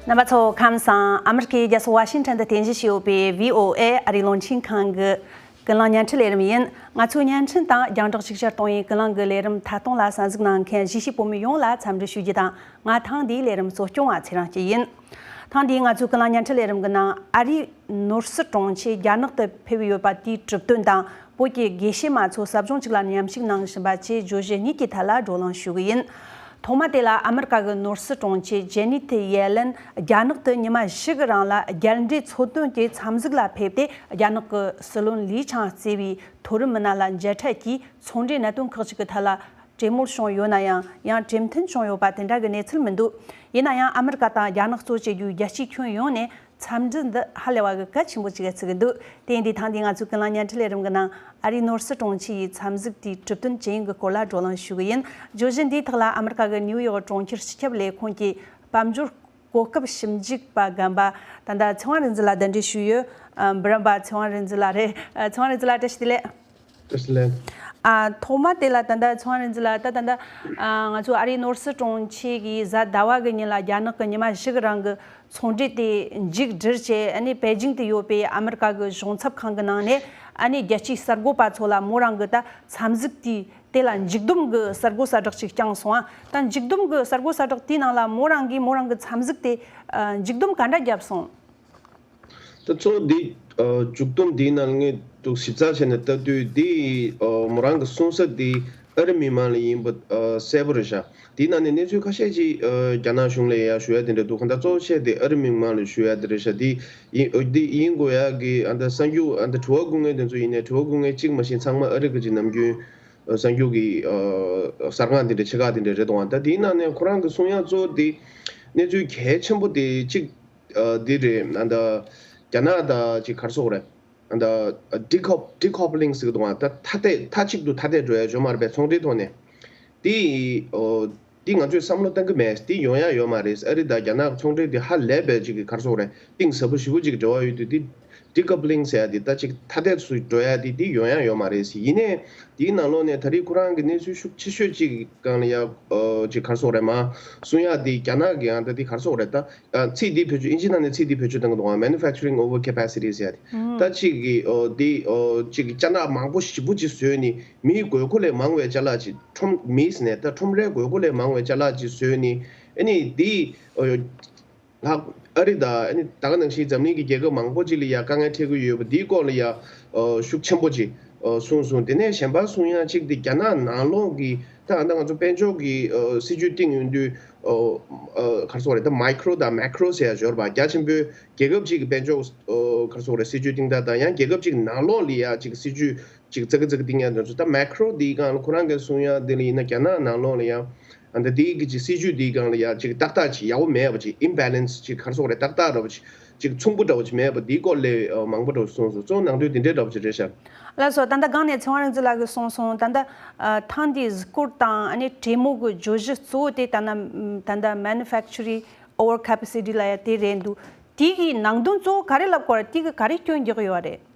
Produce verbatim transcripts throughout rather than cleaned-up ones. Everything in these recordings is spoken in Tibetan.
རྣམ་པ་ཚོ་ཁམས་བཟང་། ཨ་མི་རི་ཀའི་རྒྱལ་ས་ཝ་ཤིང་ཊོན་དུ་རྟེན་གཞི་བྱས་ཡོད་པའི་བྷི་ཨོ་ཨེ་ཨ་རིའི་རླུང་འཕྲིན་ཁང་གི་ཀུན་གླེང་བརྙན་འཕྲིན་ལས་རིམ་ཡིན། ང་ཚོའི་བརྙན་འཕྲིན་དང་རྒྱང་བསྒྲགས་ཤུགས་ཆེར་གཏོང་བའི་ཀུན་གླེང་གི་ལས་རིམ་ཐད་གཏོང་ལ་གསན་གཟིགས་གནང་མཁན་གཞིས་བྱེས་བོད་མི་ཡོངས་ལ་འཚམས་འདྲི་ཞུ་རྒྱུ་དང་། ང་ཐེངས་འདིའི་ལས་རིམ་གཙོ་སྐྱོང་བ་ཚེ་རིང་སྐྱིད་ཡིན། ཐེངས་འདིའི་ང་ཚོའི་ཀུན་གླེང་བརྙན་འཕྲིན་ལས་རིམ་གྱི་ནང་ཨ་རིའི་ནོར་སྲིད་དྲུང་ཆེ་རྒྱ་ནག་ཏུ་ཕེབས་ཡོད་པ་དེའི་གྲུབ་དོན་དང་། བོད་ཀྱི་དགེ་བཤེས་མ་ཚོ་ཟབ་སྦྱོང་ཅིག་ལ་མཉམ་ཞུགས་གནང་བཞིན་པ་བཅས་བརྗོད་གཞི་གཉིས་ཀྱི་ཐད་ལ་བགྲོ་གླེང་ཞུ་གི་ཡིན། ཐོག་མ་དེ་ལ་ཨ་མི་རི་ཀ་གི་ནོར་སྲིད་དྲུང་ཆེ་ཇེ་ནེ་ཐི་ཡེ་ལན་རྒྱ་ནག་ཏུ་ཉི་མ་བཞི་གི་རིང་ལ་རྒྱལ་འབྲེལ་ཚོགས་འདུ་གྱི་འཚམས་གཟིགས་ལ་ཕེབས་ཏེ། རྒྱ་ནག་གི་སྲིད་བློན་ལི་ཆང་གཙོས་པའི་མཐོ་རིམ་མི་སྣ་ལ་མཇལ་འཕྲད་ཀྱིས་ཚོང་འབྲེལ་གནད་དོན་ཁག་ཅིག་གི་ཐད་ལ་གྲོས་མོལ་བྱུང་ཡོད་ན་ཡང་། ཡང་གྲོས་མཐུན་བྱུང་ཡོད་པ་དེ་འདྲ་གི་གནས་ཚུལ་མི་འདུག་ཡིན་ན་ཡང་ཨ་མི་རི་ཀ་དང་རྒྱ་ནག་གཙོ་བྱས་རྒྱུའི་རྒྱལ་སྤྱིའི་ཁྱོན་ཡོངས་ནས་འཚམས་འདྲི་འདི་ཧ་ལས་པ་གི་གལ་ཆེན་པོ་ཅིག་བརྩི་གི་འདུག་དེ་ཡིན་དུས་ཐེངས་འདིའི་ང་ཚོའི་ཀུན་གླེང་བརྙན་འཕྲིན་ལས་རིམ་གྱི་ནང་ཨ་རིའི་ནོར་སྲིད་དྲུང་ཆེ་ཡི་འཚམས་གཟིགས་དེའི་གྲུབ་དོན་ཇི་ཡིན་གྱི་སྐོར་ལ་བགྲོ་གླེང་ཞུ་གི་ཡིན། བརྗོད་གཞི་འདིའི་ཐོག་ལ་ཨ་མི་རི་ཀ་གི་ནིའུ་ཡོག་གྲོང་ཁྱེར་སྤྱི་ཁྱབ་ལས་ཁུངས་ཀྱི་དཔལ་འབྱོར་གོ་སྐབས་ཞིབ་འཇུག་པ་རྒན་པ་ད་ལྟ་ཚེ་དབང་རིག་འཛིན་ལགས་གདན་འདྲེན་ཞུས་ཡོད། ཨ། འབུམ་རམས་པ་ཚེ་དབང་རིག་འཛིན་ལགས་རེད། ཨ། ཚེ་དབང་རིག་འཛིན་ལགས་བཀྲ་ཤིས་བདེ་ལེགས། བཀྲ་ཤིས་བདེ་ལེགས། ཨ། ཐོག་མ་དེ་ལ་ད་ལྟ་ཚེ་དབང་རིག་འཛིན་ལགས། ད་ད་ལྟ་ཨ་ང་ཚོ་ཨ་རིའི་ནོར་སྲིད་དྲུང་ཆེ་གིས་གཟའ་ཟླ་བ་གི་ཉིན་ལ་རྒྱ་ནག་གི་ཉི་མ་བཞི་གི་རིང་གི་ཚོང་འབྲེལ་དེ་མཇུག་བསྒྲིལ་བྱས། ཨ་ནི་པེ་ཅིང་དུ་ཡོད་པའི་ཨ་མི་རི་ཀ་གི་གཞུང་ཚབ་ཁང་གི་ནང་ནས་ཨ་ནི་རྒྱལ་སྤྱིའི་གསར་འགོད་པ་ཚོ་ལ་མོ་རང་གི་ད་འཚམས་གཟིགས་དེ་དེ་ལ་མཇུག་བསྡོམས་ཀྱི་གསར་འགོད་གསལ་བསྒྲགས་ཤིག་བསྐྱངས་སོང་ཨ། ད་མཇུག་བསྡོམས་ཀྱི་གསར་འགོད་གསལ་བསྒྲགས་དེའི་ནང་ལ་མོ་རང་གིས་མོ་རང་གི་འཚམས་གཟིགས་དེ་ཨ་མཇུག་བསྡོམས་ག་འདྲ་བརྒྱབ་སོང་། ད་གཙོ་བོ་འདི་ཨ་མཇུག་བསྡོམས་འདིའི་ནང་ངས་འདུག་ཞིབ་ཚགས་བྱས་ནས་ལྟ་དུས། འདི་ཨ་མོ་རང་གི་གསུང་ས་འདི་ཨ་རི་མི་མང་ལ་ཡིན་པ་ཨ་གསལ་པོ་རེད་ཤག་དེའི་ནང་ནས་གནས་ཚུལ་ཁ་ཤས་ཅིག་ཨ་རྒྱ་ནག་གཞུང་ལ་ཡ་ཞུ་ཡ་དེ་འདྲ་འདུག་གང་ལྟར་གཙོ་བོ་བཤད་དེ་ཨ་རི་མི་མང་ལ་ཞུ་ཡ་དེ་རེད་ཤག་དེ་ཡིན། འདི་ཡིན་དགོས་ཡ་གི་ཨ་ད་གསར་འགྱུར་ཨ་ད་དྲི་བ་སྐུ་ངལ་དེ་ཚོ་ཡིན་ནའི་དྲི་བ་སྐུ་ངལ་གཅིག་མ་གཏོགས་ཚང་མ་ཨ་རི་གི་ཅིག་ནམ་རྒྱུན་ཨ་གསར་འགྱུར་གི་ཨ་གསར་ཁང་དེ་འདྲ་ཆེ་ཁག་དེ་འདྲ་རེད་དོ། ཨ་ད་དེའི་ནང་ནས་ཁོ་རང་གི་གསུང་ཡ་གཙོ་བོ་དེ་གནས་ཚུལ་གལ་ཆེན་པོ་དེ་གཅིག་ཨ་འདི་རེད། ཨ་ད་རྒྱ་ནག་དང་ཅིག་ག་རེ་ཟེར་དགོས་རེད། ཨ་ད་ཌི་ཁོབ་ཌི་ཁོབ་ལིང་ཟེར་གི་འདུག་ཨ། ད་ཐ་དད་མཐའ་གཅིག་ཏུ་ཐ་དད་འགྲོ་ཡ་ཡོད་མ་རེད་པས། ཚོང་འབྲེལ་ཐོག་ནས། དེ་ཨོ་དེ་ང་ཚོས་བསམ་བློ་གཏང་གི་མེད། དེ་ཡོང་ཡ་ཡོད་མ་རེད། ཨ་རི་དང་རྒྱ་ནག་ཚོང་འབྲེལ་དེ་ཧ་ལས་པའི་ཅིག་གི་ག་རེ་ཟེར་དགོས་རེད། གཏིང་ཟབ་པོ་ཞེ་པོ་ཅིག་འབྲེལ་བ་ཡོད་དུས། དེ་ཌི་ཁོབ་ལིང་ཟེར་ཡ་དེ་ད་ཅིག་ཐ་དད་སུ་འགྲོ་ཡ་དེ་དེ་ཡོང་ཡ་ཡོད་མ་རེད། ཡིན་ནའི་དེའི་ནང་ལོགས་ནས་ད་རེས་ཁོ་རང་གི་གནས་ཚུལ་ཤུགས་ཆེ་ཤོས་ཅིག་སྒང་ལ་ཡ་ཨོ་ཅིག་ག་རེ་ཟེར་དགོས་རེད། མ་གསུང་ཡ་དེ་རྒྱ་ནག་གི་ཨ་ད་དེ་ག་རེ་ཟེར་དགོས་རེད། ད་ཨ་ཚིག་འདི་བེད་སྤྱོད། ཨིན་ཇི་ནང་ནས་ཚིག་འདི་བེད་སྤྱོད་གཏོང་གི་འདུག་ག Manufacturing Overcapacity ཟེར་ཡ་དེ། ད་ཅིག་གི་ཨོ་འདི་ཨོ་ཅིག་གི་ཅ་ལག་མང་པོ་ཞེ་པོ་ཅིག་བཟོས་ནས་མིའི་དགོས་མཁོ་ལས་མང་བའི་ཅ་ལག་ཅིག་ཁྲོམ་མིས་ནས་ད་ཁྲོམ་རའི་དགོས་མཁོ་ལས་མང་བའི་ཅ་ལག་ཅིག་བཟོས་ནས། ཨ་ནི་འདི་ཨོ་ལྷག་ཨ་རི་དང་ཨ་ནི་ད་ག་ནང་བཞིན་འཛམ་གླིང་གི་རྒྱལ་ཁབ་མང་པོ་ཅིག་ལ་ཡ་དཀའ་ངལ་འཕྲད་ཀྱི་ཡོད་པ་འདིའི་སྐོར་ལ་ཡ་ཨོ་ཤུགས་ཆེན་པོ་ཅིག་ཨོ་གསུངས་སོང་། དེ་ནས་གཞན་པ་གསུང་ཡ་ཅིག་འདི་རྒྱ་ནག་ནང་ལོགས་ཀྱི་ད་ཨ་ད་ང་ཚོ་དཔལ་འབྱོར་གྱི་ཨོ་སྲིད་ཇུས་བཏིང་ཡོང་དུས། ཨོ་ཨོ་ག་རེ་ཟེར་དགོས་རེད། ད་མའི་ཀྲོ་དང་མེ་ཀྲོ་ཟེར་ཡ་ཡོད་རེད་པ། རྒྱ་ཆེན་པོའི་རྒྱལ་ཁབ་ཅིག་གི་དཔལ་འབྱོར་ཨོ་ག་རེ་ཟེར་དགོས་རེད། སྲིད་ཇུས་བཏིང་སྟངས་དང་། ཡང་རྒྱལ་ཁབ་ཅིག་ནང་ལོགས་ལ་ཡ་ཅིག་སྲིད་ཇུས་ཅིག་ཙག་གི་ཙག་གི་བཏིང་ཡ་དེ་ཚོ། ད་མེ་ཀྲོ་འདིའི་སྒང་ལ་ཁོ་རང་གིས་གསུང་ཡ་འདི་ལ་ཡིན་ན་རྒྱ་ནག་ནང་ལོགས་ལ་ཡ་ཨ་ད་འདི་གི་ཅིག་སྲིད་ཇུས་འདིའི་སྒང་ལ་ཡ་ཅིག་ཏག་ཏག་ཅིག་ཡག་པོ་མེད་པ་ཅིག་ཨིམ་བེ་ལན་སི་ཅིག་ག་རེ་ཟེར་དགོས་རེད། ཏག་ཏག་འདྲ་པོ་ཅིག་ཅིག་མཚུངས་པོ་འདྲ་པོ་ཅིག་མེད་པ་འདིའི་སྐོར་ལ་ཨ་མང་པོ་འདྲ་པོ་གསུངས་སོང་། གཙོ་བོ་ནང་དོན་འདི་འདྲའི་འདྲ་པོ་ཅིག་རེད་ཤག་ལགས་སོ། ད་ལྟ་སྒང་ནས་ཚེ་དབང་རིག་འཛིན་ལགས་ཀྱིས་གསུངས་སོང་། ད་ལྟ་ཨ་ཐེངས་འདིའི་གཟིགས་སྐོར་དང་ཨ་ནི་གྲོས་མོལ་གྱི་བརྗོད་གཞི་གཙོ་བོ་དེ་ད་ལྟ་ད་ལྟ་Manufacturing Overcapacity ལབ་ཡ་དེ་རེད་འདུག་དེ་གི་ནང་དོན་གཙོ་བོ་ག་རེ་ལབ་དགོས་རེད། དེ་གི་ག་རེ་སྐྱོན་རྒྱག་གི་ཡོད་རེད།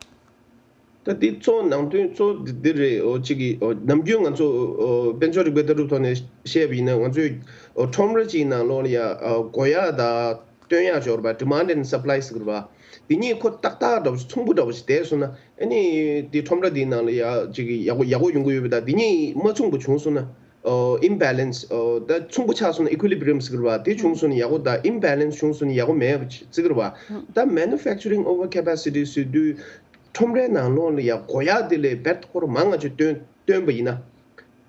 ད་འདི་གཙོ་བོ་ནང་དོན་གཙོ་བོ་འདི་འདི་རེད། ཨོ་གཅིག་གི་ཨོ་ནམ་རྒྱུན་ང་ཚོ་ཨོ་དཔལ་འབྱོར་རིག་པའི་ལྟ་གྲུབ་ཐོག་ནས་བཤད་པ་ཡིན་ན། ང་ཚོའི་ཨོ་ཁྲོམ་ར་གཅིག་ནང་ལོགས་ལ་ཡ་ཨོ་དགོས་ཡ་དང་སྟོན་ཡ་ཡོད་རེད་པ། Demand and Supply ཟེར་གི་རེད་པ། འདི་གཉིས་ཁོ་ཏག་ཏག་འདྲ་པོ་ཞིག་མཚུངས་པོ་འདྲ་པོ་ཞིག་བསྡད་སོང་ན། ཨ་ནི་འདི་ཁྲོམ་ར་འདིའི་ནང་ལ་ཡ་གཅིག་གི་ཡག་པོ་ཡག་པོ་ཡོང་གི་ཡོད་པ་དང་། འདི་གཉིས་མ་མཚུངས་པ་བྱུང་སོང་ན། ཨོ་ཨིམ་བེ་ལན་སི། ཨོ་ད་མཚུངས་པོ་ཆགས་སོང་ན། Equilibrium ཟེར་གི་རེད་པ། དེ་བྱུང་སོང་ན་ཡག་པོ་དང་ཨིམ་བེ་ལན་སི་བྱུང་སོང་ན་ཡག་པོ་མེད་པ་ཅིག་བརྩི་གི་རེད་པ། ད་Manufacturing Overcapacity ཟེར་དུས་ཁྲོམ་རའི་ནང་ལོགས་ལ་ཡ་དགོས་ཡ་དེ་ལས་བེད་སྐོར་མང་ང་ཅིག་བཏོན་བཏོན་པ་ཡིན་ན།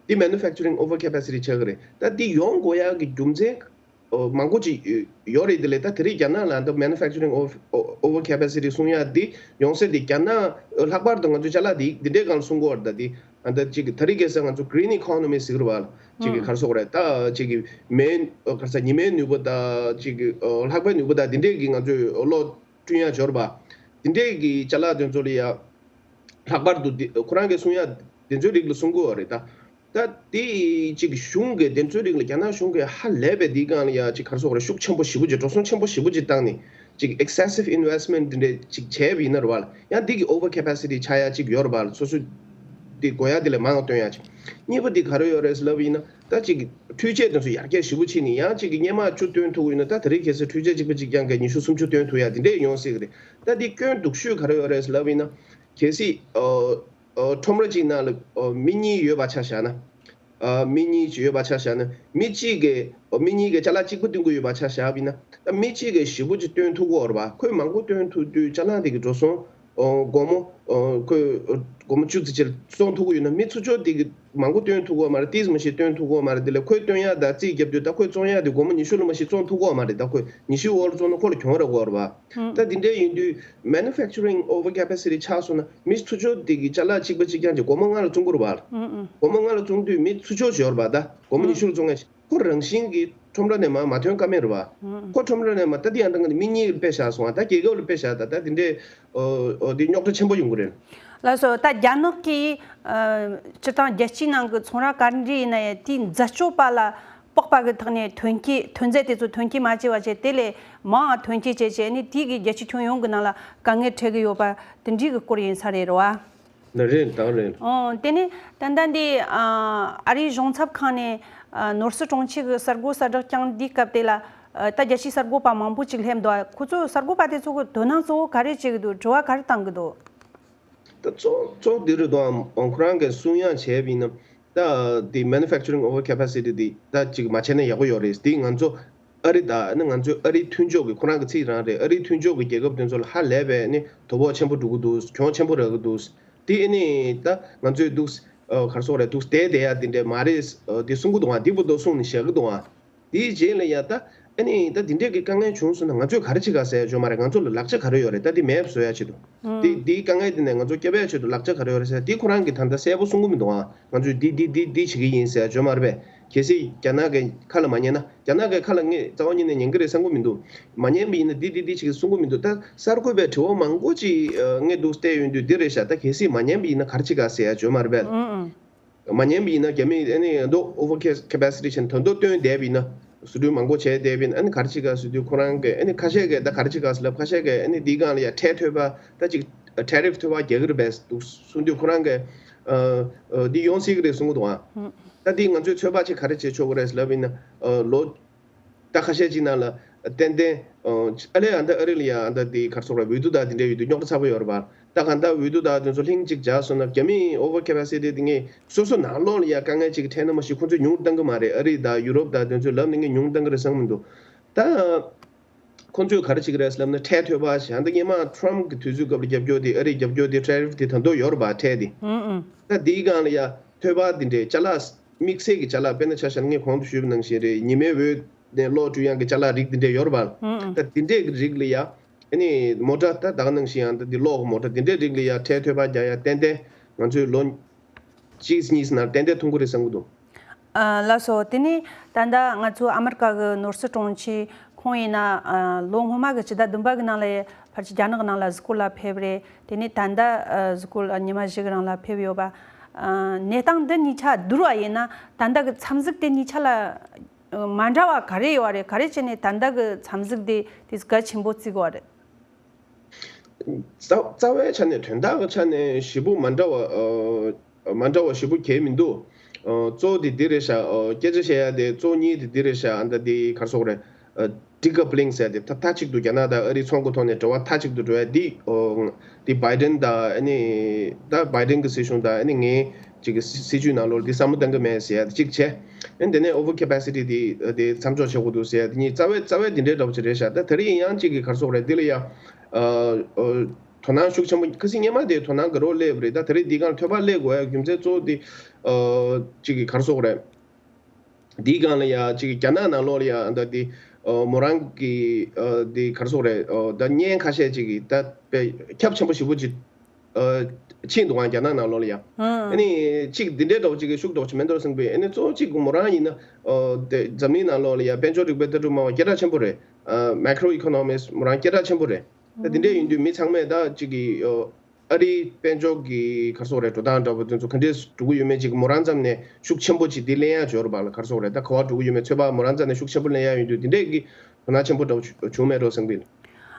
དེ་Manufacturing Overcapacity ཆགས་ཀྱི་རེད། ད་དེ་ཡོང་དགོས་ཡ་གི་རྒྱུ་མཚན་ཨོ་མང་པོ་ཅིག་ཡོད་རེད། དེ་ལས་ད་དེ་རིང་རྒྱ་ནག་ལ་ད་Manufacturing Over- Overcapacity གསུང་ཡ་དེ་ཡོང་ས་དེ་རྒྱ་ནག་ལྷག་པར་དུ་ང་ཚོ་ཅ་ལག་དེ་དེ་འདྲའི་སྒང་ལ་གསུང་གི་ཡོད་རེད། ད་དེ་ཨ་ད་ཅིག་ད་རེས་ཁ་སང་ང་ཚོ་Green Economy ཟེར་གི་རེད་པ། ཅིག་གི་ག་རེ་ཟེར་དགོས་རེད། ད་ཅིག་གི་མེ་ག་རེ་ཟེར་ཉི་མའི་ནུས་པ་དང་ཅིག་གི་ལྷགས་པའི་ནུས་པ་དང་དེ་འདྲའི་གི་ང་ཚོས་གློག་བསྐྲུན་ཡ་ཡོད་རེད་པ། དེ་འདྲའི་གི་ཅ་ལག་དེ་ཚོ་ལ་ཡ་ལྷག་པར་དུ་འདི་ཁོ་རང་གིས་གསུང་ཡ་དེ་ཚོའི་རིགས་ལ་གསུང་གི་ཡོད་རེད། ད་ད་དེ་ཅིག་གཞུང་གིས་དེ་ཚོའི་རིགས་ལ་རྒྱ་ནག་གཞུང་གིས་ཧ་ལས་པའི་འདིའི་སྒང་ལ་ཡ་ཅིག་ག་རེ་ཟེར་དགོས་རེད། ཤུགས་ཆེན་པོ་ཞེ་པོ་ཅིག་འགྲོ་སོང་ཆེན་པོ་ཞེ་པོ་ཅིག་བཏང་ནས་ཅིག་excessive investment འདི་འདྲའི་ཅིག་བྱས་པ་ཡིན་ན་རེད་པ། ཡང་འདི་གི་Overcapacity ཆགས་ཡ་ཅིག་ཡོད་རེད་པ། སོ་སོའི་ དེ་དགོས་ཡ་དེ་ལས་མང་བ་བཏོན་ཡ་ཅིག་གཉིས་པ་དེ་ག་རེ་ཡོད་རེད་ལབ་ཡིན་ན། ད་ཅིག་འཕྲུལ་ཆས་དེ་ཚོ་ཡར་རྒྱས་ཞེ་པོ་ཕྱིན་ནས་ཡང་ཅིག་གི་སྔོན་མ་བཅུ་བཏོན་ཐུབ་ཀྱི་ཡོད་ན། ད་དེ་རིང་ཁ་སང་འཕྲུལ་ཆས་གཅིག་པ་གཅིག་རྐྱང་གིས་ཉི་ཤུ་སུམ་ཅུ་བཏོན་ཐུབ་ཡ་དེ་འདྲས་ཡོང་སྲིད་ཀྱི་རེད། ད་དེ་སྐྱོན་སྡུག་ཤོས་ག་རེ་ཡོད་རེད་ལབ་ཡིན་ན། གལ་སྲིད་ཨ་ཨ་ཁྲོམ་ར་གཅིག་ནང་ལ་ཨ་མི་གཉིས་ཡོད་པ་ཆ་བཞག་ན། ཨ་མི་གཉིས་ཅིག་ཡོད་པ་ཆ་བཞག་ན། མི་གཅིག་གིས་ཨ་མི་གཉིས་ཀྱིས་ཅ་ལག་གཅིག་པ་སྟོན་གྱི་ཡོད་པ་ཆ་བཞག་པ་ཡིན་ན། ད་མི་གཅིག་གིས་ཞེ་པོ་ཅིག་སྟོན་ཐུབ་ཀྱི་ཡོད་རེད་པ། ཁོས་མང་པོ་སྟོན་ཐུབ་དུས་ཅ་ལག་དེ་གི་འགྲོ་སོང་ཨ་སྒོར་མོ་ཨ་ཁོས་ཨ་སྒོར་མོ་བཅུ་ཙམ་ཅིག་བཙོང་ཐུབ་ཀྱི་ཡོད་ན། མི་ཚུར་ཕྱོགས་དེ་གིས་མང་པོ་སྟོན་ཐུབ་ཀྱི་ཡོད་མ་རེད། ཏོག་ཙམ་ཞིག་སྟོན་ཐུབ་ཀྱི་ཡོད་མ་རེད། དེ་ལས་ཁོས་སྟོན་ཡ་དང་རྩིས་བརྒྱབ་དུས་ད་ཁོས་བཙོང་ཡ་དེ་སྒོར་མོ་ཉི་ཤུ་ལ་མ་ཞིག་བཙོང་ཐུབ་ཀྱི་ཡོད་མ་རེད། ད་ཁོས་ཉི་ཤུ་འོག་ལ་བཙོང་ན་ཁོ་ལ་གྱོང་རག་གི་ཡོད་རེད་པ། ད་དེ་འདྲས་ཡིན་དུས་manufacturing over capacity ཆགས་སོང་ན། མི་ཚུར་ཕྱོགས་དེ་གིས་ཅ་ལག་གཅིག་པ་གཅིག་རྐྱང་གིས་སྒོར་མོ་ལྔ་ལ་བཙོང་གི་རེད་པ། སྒོར་མོ་ལྔ་ལ་བཙོང་དུས་མི་ཚུར་ཕྱོགས་ཡོད་རེད་པ། ད་སྒོར་མོ་ཉི་ཤུ་ལ་བཙོང་ཡ་ཞིག་ཁོ་རང་བཞིན་གྱིས་ཁྲོམ་ར་ནས་མར་མ་ཐོན་ཀ་མེད་རེད་པ། ཁོ་ཁྲོམ་ར་ནས་མར་ད་དེ་ཡང་ད་ང་མི་གཉིས་ལ་དཔེ་བཞག་སོང་ང་། ད་རྒྱལ་ཁབ་ལ་དཔེ་བཞག་ད་ད་དེ་འདྲས་ཨོ་ཨོ་དེ་རྙོག་དྲ་ཆེན་པོ་ཡོང་གི་རེད། ལགས་སོ། ད་རྒྱ་ནག་གིས་ཨ་སྤྱིར་བཏང་རྒྱལ་སྤྱིའི་ནང་གི་ཚོང་ར་ག་འདྲ་ཡིན་ན་ཡང་དེའི་འཛད་སྤྱོད་པ་ལ་དཔག་པ་གི་ཐོག་ནས་ཐོན་སྐྱེད་ཐོན་རྫས་དེ་ཚོ་ཐོན་སྐྱེད་མ་བྱས་པ་བྱས། དེ་ལས་མང་བ་ཐོན་སྐྱེད་བྱས་བྱས་ནས་དེ་གིས་རྒྱལ་སྤྱིའི་ཁྱོན་ཡོངས་ཀྱི་ནང་ལ་དཀའ་ངལ་འཕྲད་ཀྱི་ཡོད་པ་དེ་འདྲའི་གི་སྐོར་ཡིན་ས་རེད་རེད་བ། ནི་རེད། ད་རེད། ཨོ། དེ་ནས་ད་ལྟ་འདི་ཨ་ཨ་རིའི་གཞུང་ཚབ་ཁང་ནས་ཨ་ནོར་སྲིད་གྲོང་ཁྱེར་གྱི་གསར་འགོད་གསལ་བསྒྲགས་བསྐྱངས་དུས་སྐབས་དེ་ལ་ཨ་ད་རྒྱལ་སྤྱིའི་གསར་འགོད་པ་མང་པོ་ཅིག་སླེབས་འདུག་ཁོ་ཚོས་གསར་འགོད་པ་དེ་ཚོ་གི་དོ་སྣང་གཙོ་བོ་ག་རེ་བྱེད་ཀྱི་འདུག་དྲི་བ་ག་རེ་བཏང་གི་འདུག་ད་གཙོ་གཙོ་འདི་རེད་དོ། ཨང་ཁོ་རང་གིས་གསུང་ཡང་བྱས་པ་ཡིན་ན། ད་དེ་manufacturing over capacity དེ་ད་ཅིག་མ་བྱས་ན་ཡག་པོ་ཡོད་རེད། དེ་ང་ཚོ་ཨ་རི་དང་ཨ་ནི་ང་ཚོའི་ཨ་རིའི་མཐུན་ཕྱོགས་ཀྱི། ཁོ་རང་གི་ཚིག་རང་རེད། ཨ་རིའི་མཐུན་ཕྱོགས་ཀྱི་རྒྱལ་ཁབ་དེ་ཚོ་ལ་ཧ་ལས་པའི་ཨ་ནི་དོ་ཕོག་ཆེན་པོ་འགྲོ་གི་འདུག་གྱོང་ཆེན་པོ་རག་གི་འདུག་དེ་ཨ་ནི་ད་ང་ཚོས་འདུག་ཨ་ག་རེ་ཟེར་དགོས་རེད། འདུག་བསྡད་བསྡད་ཡ་དེ་འདྲས་མ་རེད། ཨ་དེ་གསུང་གི་འདུག་ཨ། འདི་པོ་འདུག་གསུང་ནས་བཞག་གི་འདུག་ཨ། དེའི་རྗེས་ལ་ཡ་ད་ཨ་ནི་ད་དེ་འདྲས་ཀྱི་དཀའ་ངལ་བྱུང་སོང་ན་ང་ཚོས་ག་རེ་བྱེད་ག་ཟེར་ཡ་ཡོད་མ་རེད། ང་ཚོ་ལ་ལག་ཆ་ག་རེ་ཡོད་རེད། ད་དེ་མེད་བཟོ་ཡ་ཆེད་དུ། དེ་དེའི་དཀའ་ངལ་དེ་ནས་ང་ཚོ་སྐྱོབ་ཡ་ཆེད་དུ་ལག་ཆ་ག་རེ་ཡོད་རེད་ཟེར་དེ་ཁོ་རང་གིས་ད་ལྟ་གསལ་པོ་གསུང་གི་མི་འདུག་ཨ། ང་ཚོས་འདི་འདི་འདི་འདི་བྱེད་ཀྱི་ཡིན་ཟེར་ཡ་ཡོད་མ་རེད་པས། གལ་སྲིད་རྒྱ་ནག་གི་ཁ་ལ་མ་ཉན་ན། རྒྱ་ནག་གི་ཁ་ལ་ངས་རྩ་བ་ཉིད་ནས་ཉན་གི་རེད་བསམ་གི་མི་འདུག་མ་ཉན་པ་ཡིན་ན་འདི་འདི་འདི་བྱེད་ཀྱི་གསུང་གི་མི་འདུག་ད་གསར་འགོད་པས་དྲི་བ་མང་པོ་ཅིག་ངས་འདུག་བལྟས་ཡོང་དུས་འདི་རེད་ཤག་ད་གལ་སྲིད་མ་ཉན་པ་ཡིན་ན་ག་རེ་བྱེད་ག་ཟེར་ཡ་ཡོད་མ་རེད་པས། མ་ཉན་པ་ཡིན་ན་རྒྱ་མིས་ཨ་ནི་ད་དུང་over capacity བྱས་ནས་ད་དུང་བཏོན་བསྡད་པ་ཡིན་ན། བཟོ་སྐྲུན་མང་པོ་བྱས་བསྡད་པ་ཡིན་ན། ཨ་ནི་ག་རེ་བྱེད་ག་ཟེར་དུས་ཁོ་རང་གིས་ཨ་ནི་ཁ་ཤས་ཀྱིས་ད་ག་རེ་བྱེད་ག་ཟེར་ལབ། ཁ་ཤས་ཀྱིས་ཨ་ནི་འདིའི་སྒང་ལ་ཡ་ཁྲལ་ཐོལ་པ། ད་ཅིག་tariff ཐོལ་པ་རྒྱག་གི་རེད་པས་འདུག་གསུང་དུས་ཁོ་རང་གིས་ཨ་ཨ་འདི་ཡོང་སྲིད་ཀྱི་རེད་གསུང་གི་འདུག་ཨ། ད་འདི་ང་ཚོས་ཚོད་དཔག་ཅིག་ག་རེ་བྱེད་ཆོག་གི་རེད་ལབ་ཡིན་ན། ཨ་ལོ་ད་ཁ་ཤས་ཅིག་ནང་ལ་ཏན་ཏན་ཨ་ཨ་ལས་ཨ་ད་ཨ་རི་ལ་ཡ་ཨ་ད་འདི་ག་རེ་ཟེར་དགོས་རེད། འོས་བསྡུ་དང་དེ་འདྲ་ཡོད་དུས་རྙོག་དྲ་ཚ་པོ་ཡོད་རེད་པ། ད་གང་ལྟར་འོས་བསྡུ་དང་དེ་ཚོ་ལྷན་ཅིག་སྦྱར་སོང་ན་རྒྱ་མིའི་over capacity དེ་ངས་སོ་སོ་ནང་ལོགས་ལ་ཡ་དཀའ་ངལ་ཅིག་འཕྲད་ན་མ་གཞི་ཁོ་ཚོས་ཉུང་བཏང་གི་མ་རེད། ཨ་རི་དང་ཡུ་རོབ་དང་དེ་ཚོས་ལབ་ནས་ངས་ཉུང་བཏང་གི་རེད་བསམ་གི་མི་འདུག་ད་ཁོ་ཚོས་ག་རེ་བྱེད་ཀྱི་རེད་ལབ་ན་ཁྲལ་ཐོལ་པ་ཞིག་ཨ་ད་སྔོན་མ་ཊམ་གི་དུས་ཚོད་སྐབས་ལ་རྒྱབ་སྐྱོར་དེ། ཨ་རིའི་རྒྱབ་སྐྱོར་དེ། tariff དེ་ད་དུང་ཡོད་རེད་པ། ཁྲལ་དེ། ད་དེའི་སྒང་ལ་ཡ་ཐོལ་པ་དེ་འདྲའི་ཅ་ལག་དམིགས་བསལ་གྱི་ཅ་ལག་དཔེར་ན་ཆ་བཞག་ན་ངས་གོང་དུ་ཞུས་པ་ནང་བཞིན་རེད། ཉི་མའི་འོད་ནས་གློག་སྤྲོད་ཡག་གི་ཅ་ལག་རིགས་དེ་འདྲ་ཡོད་རེད་པ། ད་དེ་འདྲས་ཀྱི་རིགས་ལ་ཡ་ཨ་ནི་མོ་ཊ་ད་ད་ག་ནང་བཞིན་ཡང་ད་འདི་གློག་གི་མོ་ཊ་དེ་འདྲའི་རིགས་ལ་ཡ་ཁྲལ་ཐོལ་པ་རྒྱག་ཡ་ཏན་ཏན་ང་ཚོས་ལོ་གཅིག་གཉིས་ནང་ཏན་ཏན་ཐོན་གྱི་རེད་བསམ་གྱི་འདུག་ཨ་ལགས་སོ། དེ་ནས་ད་ལྟ་ང་ཚོ་ཨ་མི་རི་ཀ་གི་ནོར་སྲིད་དྲུང་ཆེ་ཁོང་ཡིན་ན་ཨ་ལོ་སྔོན་མ་གི་ཕྱི་ཟླ་བདུན་པ་གི་ནང་ལ་ཕལ་ཆེར་རྒྱ་ནག་ནང་ལ་གཟིགས་སྐོར་ལ་ཕེབས་རེད། དེ་ནས་ད་ལྟ་ཨ་གཟིགས་སྐོར་ཉི་མ་བཞི་གི་རིང་ལ་ཕེབས་ཡོད་པ། ཨ་གནས་སྟངས་འདི་གཉིས་ཆ་བསྡུར་བ་ཡིན་ན་ད་ལྟ་གི་འཚམས་གཟིགས་དེ་གཉིས་ཆ་ལ་མ་འདྲ་བ་ག་རེ་ཡོད་རེད། ག་རེ་བྱས་ནས་ད་ལྟ་གི་འཚམས་གཟིགས་དེ་དེ་གལ་ཆེན་པོ་བརྩི་དགོས་རེད། རྩ་རྩ་བའི་ཆ་ནས་དོན་དག་གི་ཆ་ནས་ཞེ་པོ་མ་འདྲ་བ་ཨ་མ་འདྲ་བ་ཞེ་པོ་གང་ཡང་མི་འདུག་ཨ་གཙོ་བོ་དེ་འདི་རེད་ཤག་ཨ་སྐད་ཆ་བཤད་ཡ་དེ་གཙོ་བོ་གཉིས་དེ་འདི་རེད་ཤག་ཨ་ད་དེ་ག་རེ་ཟེར་དགོས་རེད། ཨ་ཌི་ཀ་པ་ལིང་ཟེར་ཡ་དེ་མཐའ་མཐའ་གཅིག་ཏུ་རྒྱ་ནག་དང་ཨ་རིའི་ཚོང་གི་ཐོག་ནས་འབྲེལ་བ་མཐའ་གཅིག་ཏུ་འགྲོ་ཡ་དེ། ཨ་དེ་བྷའི་ཌེན་དང་ཨ་ནི་ད་བྷའི་ཌེན་གི་སྲིད་གཞུང་དང་ཨ་ནི་ངའི་ཅིག་གི་སྲིད་སྲིད་ཇུས་ནང་ལོགས་ལ་དེ་བསམ་བློ་གཏང་གི་མེད་ཟེར་ཡ་དེ་གཅིག་བྱས། ཨ་ནི་དེ་ནས་over capacity དེ་དེ་མཚམས་འཇོག་བྱེད་དགོས་འདུག་ཟེར་ཡ་དེ་གཉིས་རྩ་བའི་རྩ་བའི་དེ་འདྲའི་འདྲ་པོ་ཅིག་རེད་ཤག་ད་དེ་རིང་ཡང་ཅིག་གི་ག་རེ་ཟེར་དགོས་རེད། འདི་ལ་ཡ་ཨ་ཨ་དོ་སྣང་ཤུགས་ཆེན་པོ། ཁ་སང་སྔོན་མ་དེ་དོ་སྣང་དགའ་རབ་སླེབས་པ་རེད། ད་དེ་རིང་འདིའི་སྒང་ལ་ཐོལ་པ་སླེབས་དགོས་ཡ་རྒྱུ་མཚན་གཙོ་བོ་དེ་ཨ་ཅིག་གི་ག་རེ་ཟེར་དགོས་རེད། འདིའི་སྒང་ལ་ཡ་ཅིག་རྒྱ་ནག་ནང་ལོགས་ལ་ཡ་ད་དེ་ཨ་མོ་རང་གི་ཨ་དེ་ག་རེ་ཟེར་དགོས་རེད། ཨ་ད་བརྙན་ཁ་ཤས་ཅིག་གི་ད་དཔེ་ཁྱབ་ཆེན་པོ་ཞེ་པོ་ཅིག་ཨ་ཕྱིན་འདུག་ཨང་རྒྱ་ནག་ནང་ལོགས་ལ་ཡ། ཨ་ནི་ཅིག་འདི་འདྲའི་འདྲ་པོ་ཅིག་གི་ཤུགས་འདྲ་པོ་ཅིག་མེད་འགྲོ་བསམ་པས། ཨ་ནི་གཙོ་བོ་ཅིག་མོ་རང་ཡིན་ན་ཨ་དེ་འཛམ་གླིང་ནང་ལོགས་ལ་ཡ་དཔལ་འབྱོར་རིག་པའི་ལྟ་གྲུབ་སྨྲ་བ་སྐད་གྲགས་ཆེན་པོ་རེད། ཨ་མེ་ཀྲོ་ཨི་ཀོ་ནོ་མིསི་མོ་རང་སྐད་གྲགས་ཆེན་པོ་རེད། ད་དེ་འདྲས་ཡིན་དུས་མི་ཚང་མས་ད་ཅིག་གི་ཨ་ཨ་རིའི་དཔལ་འབྱོར་གྱི་ག་རེ་ཟེར་དགོས་རེད། འགྲོ་སྟངས་འདྲ་པོ་དེ་ཚོ་ག་འདྲས་འགྲོ་གི་ཡོད་མེད་ཅིག་མོ་རང་ཙམ་ནས་ཤུགས་ཆེན་པོ་ཅིག་དེ་གླེང་ཡ་ཅིག་ཡོད་རེད་པ་ལགས། ག་རེ་ཟེར་དགོས་རེད། ད་ག་པར་འགྲོ་གི་ཡོད་མེད་ཚོད་དཔག་མོ་རང་ཙམ་ནས་ཤུགས་ཆེན་པོ་གླེང་ཡ་ཡོད་དུས་དེ་འདྲས་ཀྱི་དོ་སྣང་ཆེན་པོ་འདྲ་པོ་བྱུང་མེད་འགྲོ་བསམ་གི།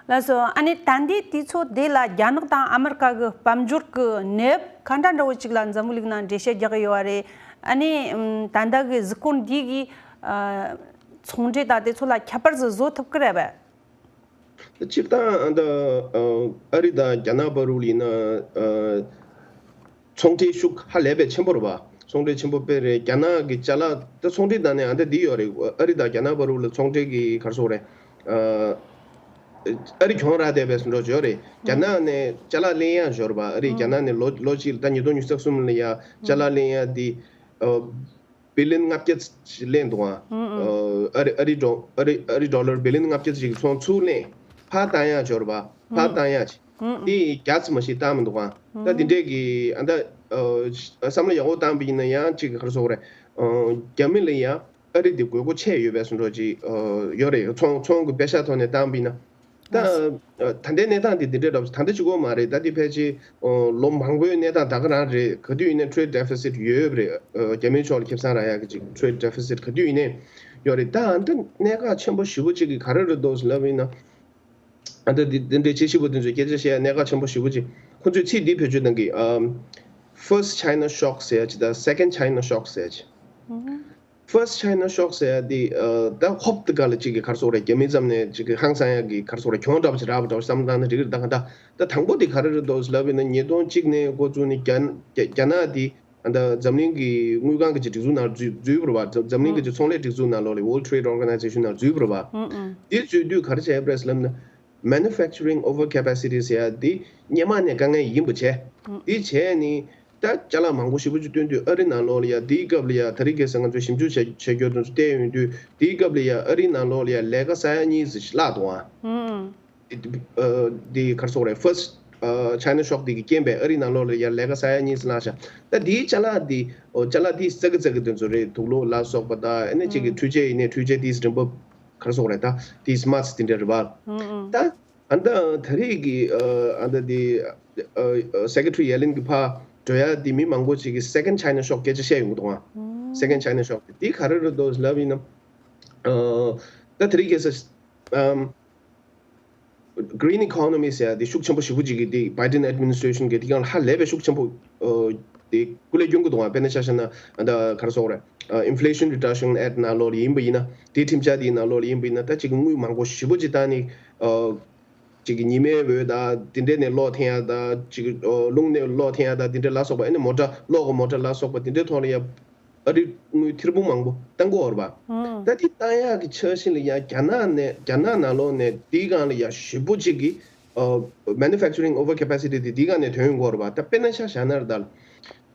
ལགས་སོ། ཨ་ནི་ད་ལྟའི་དུས་ཚོད་དེ་ལ་རྒྱ་ནག་དང་ཨ་མི་རི་ཀ་གི་དཔལ་འབྱོར་གྱི་གནས་བབ་ག་འདྲ་འདྲ་བོ་ཅིག་ལ་འཛམ་བུ་གླིང་ནང་འགྲེལ་བཤད་རྒྱག་གི་ཡོད་པ་རེད། ཨ་ནི་ཨམ། ད་ལྟ་གི་གཟིགས་སྐོར་འདི་གིས་ཨ། ཚོང་འབྲེལ་དང་དེ་ཚོ་ལ་ཁྱད་པར་ཟིག་བཟོ་ཐུབ་ཀྱི་རེད་པས། སྤྱིར་བཏང་ཨ་ད་ཨ་རི་དང་རྒྱ་ནག་བར་ལ་ཡིན་ན་ཨ། ཚོང་འབྲེལ་ཤུགས་ཧ་ལས་པའི་ཆེན་པོ་རེད་པ། ཚོང་འབྲེལ་ཆེན་པོ་དཔེ་རེད། རྒྱ་ནག་གི་ཅ་ལག་ད་ཚོང་འབྲེལ་དང་ནི་ཨ་ད་འདི་ཡོད་རེད། ཨ་རི་དང་རྒྱ་ནག་བར་ལ་ཚོང་འབྲེལ་གྱི་ག་རེ་ཟེར་དགོས་རེད། ཨ། ཨ་རི་གྱོང་རག་བསྡད་པའི་བཟོ་འདྲ་ཡོད་རེད། རྒྱ་ནག་ནས་ཅ་ལག་ལེན་ཡག་ཡོད་རེད་པ། ཨ་རི་རྒྱ་ནག་ནས་ལོ་ལོ་གཅིག་ལ་ད་ཉིས་སྟོང་ཉི་ཤུ་རྩ་གསུམ་ལ་ཡ་ཅ་ལག་ལེན་ཡག་འདི་ཨ། བི་ལི་ཡན་ལྔ་བརྒྱ་ཅིག་ལེན་འདུག་ཨང་། ཨ་རི་ཨ་རི་ཌོ་ཨ་རི་ཨ་རི་ཌོ་ལར་བི་ལི་ཡན་ལྔ་བརྒྱ་ཅིག་ཚོང་ཚུར་ལེན། ཕར་བཏང་ཡག་ཡོད་རེད་པ། ཕར་བཏང་ཡག་ཅིག་དེ་བརྒྱ་ཙམ་ཞིག་བཏང་མི་འདུག་ཨང་། ད་དེ་འདྲས་ཀྱི་ཨ་ད་བསམ་བློ་ཡག་པོ་བཏང་པ་ཡིན་ན་ཡང་ཅིག་ག་རེ་ཟེར་དགོས་རེད། རྒྱ་མི་ལ་ཡང་ཨ་རི་འདི་དགོས་མཁོ་ཆེ་ཡོད་པའི་བཟོ་འདྲ་ཅིག་ཡོད་རེད། ཚོང་ཚོང་གི་པེ་ཤ་ཐོག་ནས་བཏང་པ་ཡིན་ན། ད་ད་ལྟའི་གནས་སྟངས་འདི་འདི་འདྲས་འདྲ་པོ་ད་ལྟ་གཅིག་པོ་མ་རེད། ད་འདི་ཕལ་ཆེར་ལོ་མང་པོའི་གནས་སྟངས་ད་ག་རང་རེད། ག་དུས་ཡིན་ནའི་ཊེ་རེཌ་ཌེ་ཕི་སིཊ་ཡོད་རེད། རྒྱ་མིའི་ཕྱོགས་ལ་ཁེ་བཟང་རག་ཡག་གི་ཅིག་ཊེ་རེཌ་ཌེ་ཕི་སིཊ་ག་དུས་ཡིན་ནའི་ཡོད་རེད། ད་ཨ་འདི་གནད་འགག་ཆེན་པོ་ཞེ་པོ་ཅིག་གི་ག་རེ་རེད་འདུག་ཟེར་ལབ་ཡིན་ན། ཨ་འདི་འདི་འདི་འདྲའི་ཆེ་ཞེ་པོ་དེ་ཚོའི་སྐད་ཆ་བཤད་ཡ་གནད་འགག་ཆེན་པོ་ཞེ་པོ་ཅིག་ཁོ་ཚོས་ཚིག་འདི་བེད་སྤྱོད་གནང་གི། ཨམ། First China Shock ཟེར་ཡ་ཅིག་དང་Second China Shock ཟེར་ཡ་ཅིག First China Shock ཟེར་ཡ་དེ་ཨ་ད་ཧོབ་ཏེ་ག་ལ་ཅིག་གི་ག་རེ་ཟེར་དགོས་རེད། རྒྱ་མི་ཙམ་ནས་ཅིག་གི་ཧང་སང་ཡ་གི་ག་རེ་ཟེར་དགོས་རེད། གྱོང་འདྲ་པོ་ཅིག་རག་པ་འདྲ་པོ་བསམ་བློ་བཏང་ན་འགྲིག་གི་རེད། ད་ག་ད་ད་དང་པོ་དེ་ག་རེ་རེད་འདུག་ལབ་ཡིན་ན་ཉིས་སྟོང་གཅིག་ནས་འགོ་བཙུགས་ནས་རྒྱ་རྒྱ་རྒྱ་ནག་དེ་ཨ་ད་འཛམ་གླིང་གི་དངུལ་ཁང་གི་ཅིག་སྒྲིག་འཛུགས་ནང་འཛུལ་འཛུལ་བ་རེད་པ། འཛམ་འཛམ་གླིང་གི་ཅིག་ཚོང་ལས་སྒྲིག་འཛུགས་ནང་ལོགས་ལ་World Trade Organization ནང་འཛུལ་བ་རེད་པ། དེ་འཛུལ་དུས་ག་རེ་བྱས་པ་རེད་ལབ་ན། Manufacturing Overcapacity ཟེར་ཡ་འདི་སྔོན་མ་ནས་དཀའ་ངལ་ཡིན་པ་བྱས། འདི་བྱས་ནི་ད་ཅ་ལག་མང་པོ་ཞེ་པོ་ཅིག་བཏོན་དུས་ཨ་རི་ནང་ལོགས་ལ་ཡ་དེའི་སྐབས་ལ་ཡ་ད་རིང་ཁ་སང་ང་ཚོས་ཞིབ་འཇུག་བྱ་བྱ་རྒྱུ་དེ་ཚོ་བལྟས་ཡོང་དུས་དེའི་སྐབས་ལ་ཡ་ཨ་རིའི་ནང་ལོགས་ལ་ཡ་ལས་ཀ་ས་ཡ་གཉིས་ཙམ་ཞིག་བརླག་འདུག་ཨང་། འདི་ག་རེ་ཟེར་དགོས་རེད། First China Shock འདི་གི་རྐྱེན་པས་ཨ་རིའི་ནང་ལོགས་ལ་ཡ་ལས་ཀ་ས་ཡ་གཉིས་ཙམ་བརླག་ཤག་ད་དེའི་ཅ་ལག་འདི་ཅ་ལག་འདི་ཙག་གི་ཙག་གི་དེ་ཚོ་རེད། དུག་ལོག་ལ་སོགས་པ་དང་ཨ་ནི་གཅིག་གི་འཕྲུལ་ཆས་ཡིན་ནའི་འཕྲུལ་ཆས་དེ་རིམ་པ་ག་རེ་ཟེར་དགོས་རེད། ད་དེ་སི་མཱཊ་དེ་འདྲ་རེད་པ། ད་ཨ་ད་ད་རེས་ཀྱི་ཨ་ད་དེ་Secretary Yellen གྱི་ཕར་འགྲོ་ཡ་དེ་མི་མང་པོ་ཅིག་གིས་Second China Shock སྐད་ཆ་བཤད་ཡོང་གི་འདུག་ཨང་། Second China Shock དེ་ག་རེ་རེད་འདུག་ལབ་ཡིན་ན། ད་དེ་རིང་ཁ་སང་Green Economy ཟེར་ཡ་དེ་ཤུགས་ཆེན་པོ་ཞེ་པོ་ཅིག་གིས་དེ་Biden Administration གིས་དེ་གང་ལ་ཧ་ལས་པའི་ཤུགས་ཆེན་པོ་དེ་སྐུ་ལས་སྐྱོན་གྱི་འདུག་ཨང་། དཔེར་ན་ཆ་བཞག་ན་ད་ག་རེ་ཟེར་དགོས་རེད། Inflation Reduction Act ནང་ལོགས་ལ་ཡིན་པ་ཡིན་ན། དེའི་ཁྲིམས་འཆར་དེའི་ནང་ལོགས་ལ་ཡིན་པ་ཡིན་ན་ད་ཅིག་དངུལ་མང་པོ་ཞེ་པོ་ཅིག་བཏང་ནས་ཅིག་ཉི་མའི་འོད་དང་དེ་འདྲས་ནས་གློག་འཐེན་ཡ་དང་ཅིག་རླུང་ནས་གློག་འཐེན་ཡ་དང་དེ་འདྲས་ལ་སོགས་པ། ཨ་ནི་མོ་ཊ་གློག་གི་མོ་ཊ་ལ་སོགས་པ་དེ་འདྲས་ཐོག་ལ་ཡ། ཨ་རི་དངུལ་ཐེར་འབུམ་མང་པོ་བཏང་གི་ཡོད་རེད་པ། ད་དེ་བཏང་ཡག་གི་འཆར་གཞི་ལ་ཡ་རྒྱ་ནག་ནས་རྒྱ་ནག་ནང་ལོགས་ནས་དེའི་སྒང་ལ་ཡ་ཞེ་པོ་ཅིག་གི་ཨ་Manufacturing Overcapacity དེ་དེའི་སྒང་ནས་ཐོན་ཡོང་གི་ཡོད་རེད་པ། ད་དཔེར་ན་ཆ་བཞག་ན་རེད་ད།